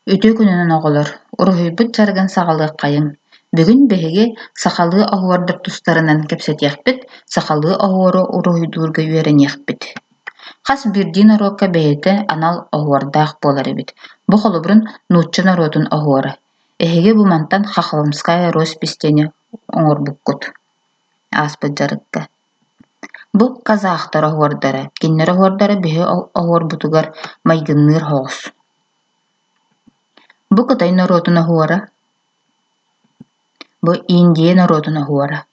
Үтүө күнүнэн оҕолор, уруһуйбут дьарыгын саҕалыаххайыҥ. Бүгүн биһиги сахалыы оһуордар тустарынан кэпсэтиэхпит, сахалыы оһуору уруһуйдуурга үөрэниэхпит. Хас биирдии норуокка бэйэтэ анал оһуордаах буолар эбит. Бу холобурун нуучча норуотун оһуора. Эһиги бу мантан Хохломская роспись диэни оҥорбуккут ааспыт дьарыкка. Бу казахтар оһуордара, кинилэр оһуордара биһи оһуорбутугар майгынныыр соҕус. Бу Кытай норуотун оһуора, бу Индия норуотун оһуора.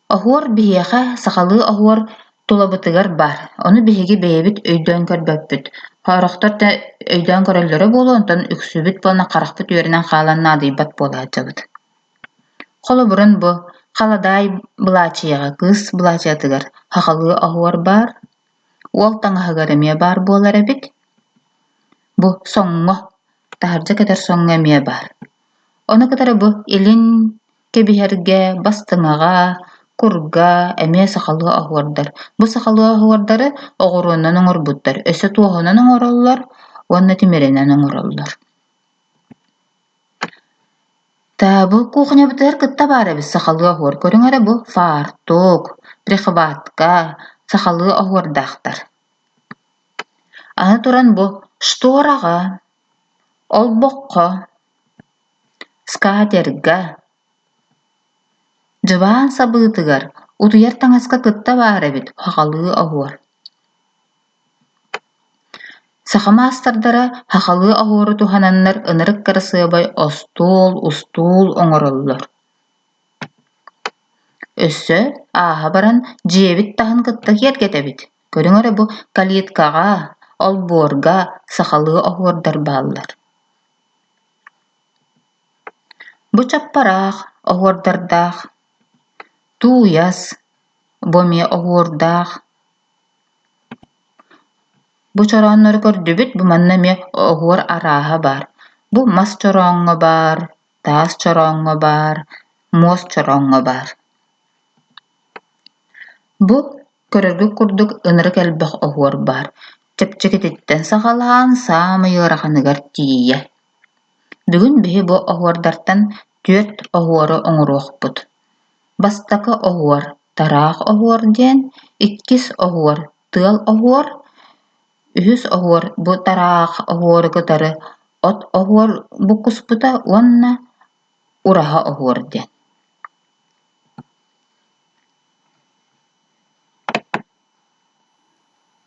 Оһуор биһиэхэ сахалыы оһуор тулабытыгар баар, ону биһиги бэйэбит өйдөөн көрбөппүт. Сорохтор да өйдөөн көрөллөрө буолуо, онтон үксүбүт буолан харахпыт үөрэнэн хаалан наадыйбат буолааччыбыт. Холобурун бу халадаай былаачыйаҕа кыыс былаачыйатыгар сахалыы оһуор баар, уол таҥаһыгар эмиэ баар буолар эбит. Бу соҥҥо, таһырдьа кэтэр соҥҥо эмиэ баар. Ону кытары бу илин кэбиһэргэ, бастыҥаҕа, курга эмиэ сахалыы оһуордар. Бу сахалыы оһуордары оҕуруонан оҥорбуттар, өссө туоһунан оҥороллор уонна тимиринэн оҥороллор. Бу кухнябытыгар кытта баар эбит сахалыы оһуор. Көрүҥ эрэ бу фартук, прихватка, сахалыы оһуордаахтар. Аны туран бу штораҕа, олбоххо, скатерга, дьыбаан сабыытыгар, утуйар таҥаска кытта баар эбит сахалыы оһуор. Саха маастардара сахалыы оһуору туһананнар ынырык кырасыабай остуол, устуул оҥороллор. Өссө ааһа баран дьиэбит таһын кытта киэргэтэбит. Көрүҥ эрэ бу калиткаҕа, олбуорга сахалыы оһуордар бааллар. Бу чаппараах оһуордардаах, тууйас, бу эмиэ оһуордаах. Бу чорооннору көрдүбүт, бу манна эмиэ оһуор арааһа баар. Бу мас чорооҥҥо баар, таас чорооҥҥо баар, муос чорооҥҥо баар. Бу көрөргүт курдук ынырык элбэх оһуор баар. Чэпчэкититтэн саҕалаан саамай ыараханыгар тиийэ. Бүгүн биһи бу оһуордартан түөрт оһуору оҥоруохпут. Бастакы оһуор тараах оһуор диэн, иккис оһуор тыал оһуор, үһүс оһуор бу тараах оһуору кытары от оһуор буккуспута уонна ураһа оһуор диэн.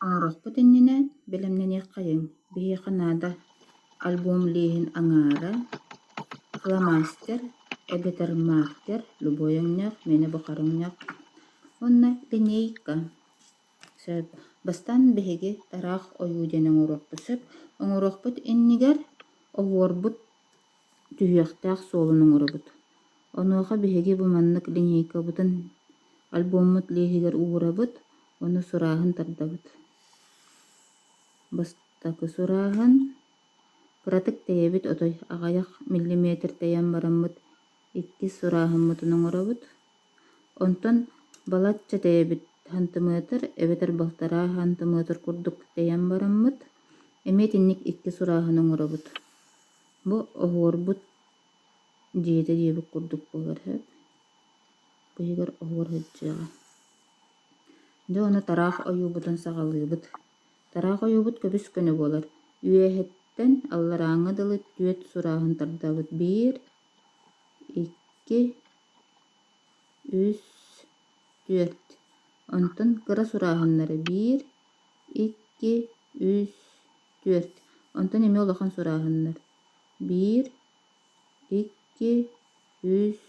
Оҥоруохпут иннинэ бэлэмнэниэххэйиҥ, биһиэхэ наада альбом лииһин аҥаара, фломастер эбэтэр маркер, любой өҥнөөх, миэнэ бу хара өҥнөөх уонна линейка. Сөп. Бастаан биһиги тараах ойуу диэн оҥоруохпут сөп. Оҥоруохпут иннигэр оһуорбут түһүөхтээх суолун оҥоробут. Онуоха биһиги бу маннык линейкабытын альбоммут лииһигэр уурабыт уонна сурааһын тардабыт. Бастакы сурааһын кыратык тэйэбит отой аҕыйах миллиметр тэйэн бараммыт иккис сурааһыммытын оҥоробут. Онтон балачча тэйэбит хантымыатыр эбэтэр балтараа хантымыатыр курдук тэйэн бараммыт эмиэ итинник икки сурааһын оҥоробут. Бу оһуорбут дьиэтэ диэбит курдук буолар сөп. Бу иһигэр оһуор сылдьыаҕа. Дьэ уонна тараах ойуубутун саҕалыыбыт. Тараах ойуубут көбүс-көнө буолар. Үөһэттэн алларааҥҥа дылы түөрт сурааһын тардабыт. Биир, икки, үс, түөрт. Онтон кыра сурааһыннары биир, икки, үс, түөрт. Онтон эмиэ улахан сурааһыннар. Биир, икки, үс,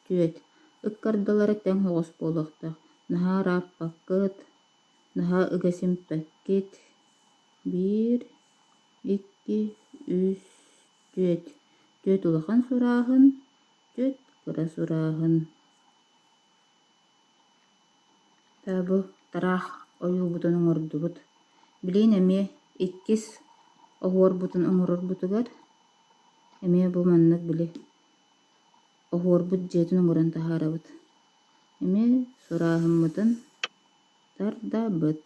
түөрт. Ыккардылара тэҥ соҕус буолуохтаах. Наһаа ырааппаккыт, наһаа ыга симпэккит. Биир, икки, үс, түөрт. Түөрт улахан сурааһын, түөрт кыра сурааһын. Бу тараах ойуубутун оҥордубут. Билигин эмиэ иккис оһуорбутун оҥорорбутугар эмиэ бу маннык били оһуорбут дьиэтин оҥорон таһаарабыт. Эмиэ сурааһыммытын тардабыт.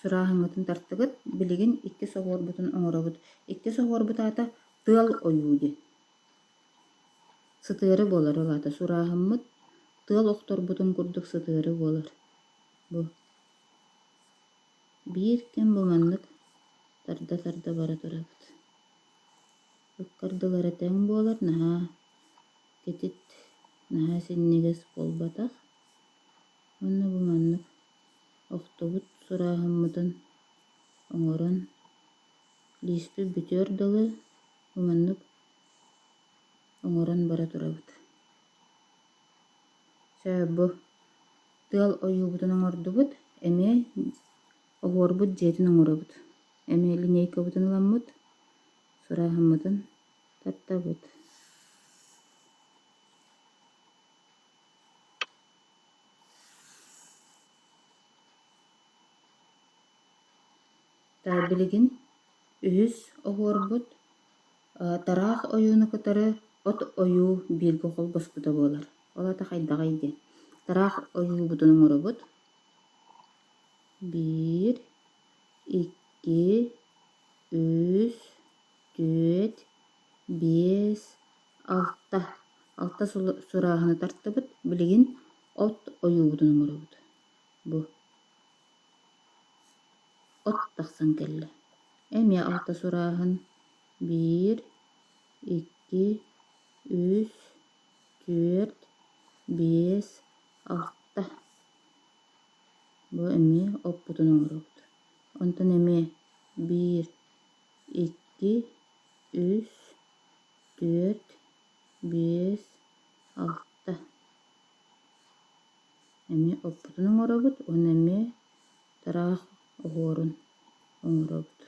Сурааһыҥҥытын тартыгыт, билигин иккис оһуорбутун оҥоробут. Иккис оһуорбут аата тыал ойуу диэн. Сытыары буолар ол аата сурааһыммыт тыал охторбутун курдук сытыары буолар. Бу биир кэм бу маннык тарда-тарда бара турабыт. Ыккардылара тэҥ буолар, наһаа кэтит, наһаа синньигэс буолбатах. Уонна бу маннык охтубут сурааһыммытын оҥорон лииспит бүтүөр дылы бу маннык оҥорон бара турабыт. Чэ, бу тыал ойуубутун оҥордубут, эмиэ оһуорбут дьиэтин оҥоробут. Эмиэ линейкабытын ыламмыт, сурааһыммытын тартабыт. Билигин үһүс оһуорбут тараах ойууну кытары от ойуу бииргэ холбоспута буолар. Ол аата хайдаҕый диэн. Тараах ойуубутун оҥоробут. Биир, икки, үс, түөрт, биэс, алта. Алта сурааһыны тартыбыт. Билигин от ойуубутун оҥоробут. Бу от тахсан кэллэ. Эмиэ алта сурааһын. Биир, икки, үс, түөрт, биэс, алта. Бу эмиэ оппутун оҥоробут. Онтон эмиэ биир, икки, үс, түөрт, биэс, алта. Эмиэ оппутун оҥоробут уонна эмиэ тараах оһуорун оҥоробут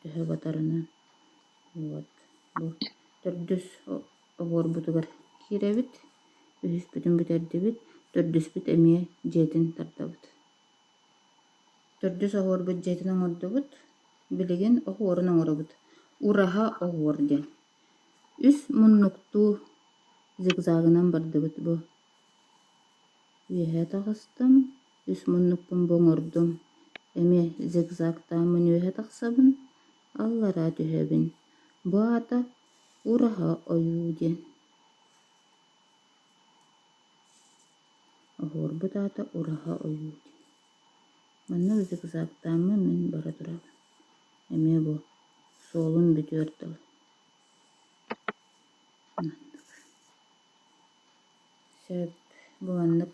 төһө батарынан. Вот бу төрдүс оһуорбутугар киирэбит, үһүспүтүн бүтэрдибит, төрдүспүт эмиэ дьиэтин тардабыт. Төрдүс оһуорбут дьиэтин оҥордубут, билигин оһуорун оҥоробут. Ураһа оһуор диэн. Үс муннуктуу зигзагынан бардыбыт бу. Үөһэ таҕыстым, үс муннукпун бу оҥордум. Эмиэ зигзагтааммын үөһэ тахсабын, аллараа түһэбин. Бу аата ураһа ойуу диэн. Оһуорбут аата ураһа ойуу диэн. Маннык зигзагтааммын мин бара турабын. Эмиэ бу суолум бүтүөр дылы. Маннык. Сөп, бу маннык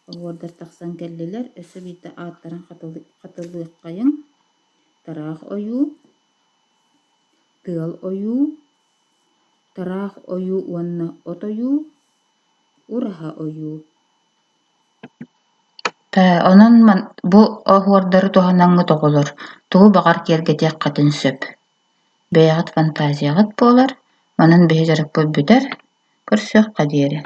оһуордар тахсан кэллилэр. Өссө биирдэ ааттарын хатылыаххайыҥ. Тараах ойуу, тыал ойуу, тараах ойуу уонна от ойуу, ураһа ойуу. Онон бу оһуордары туһанаҥҥыт оҕолор тугу баҕар киэргэтиэххитин сөп. Бэйэҕит фантазияҕыт буолар, онон биһи дьарыкпыт бүтэр, көрсүөххэ диэри.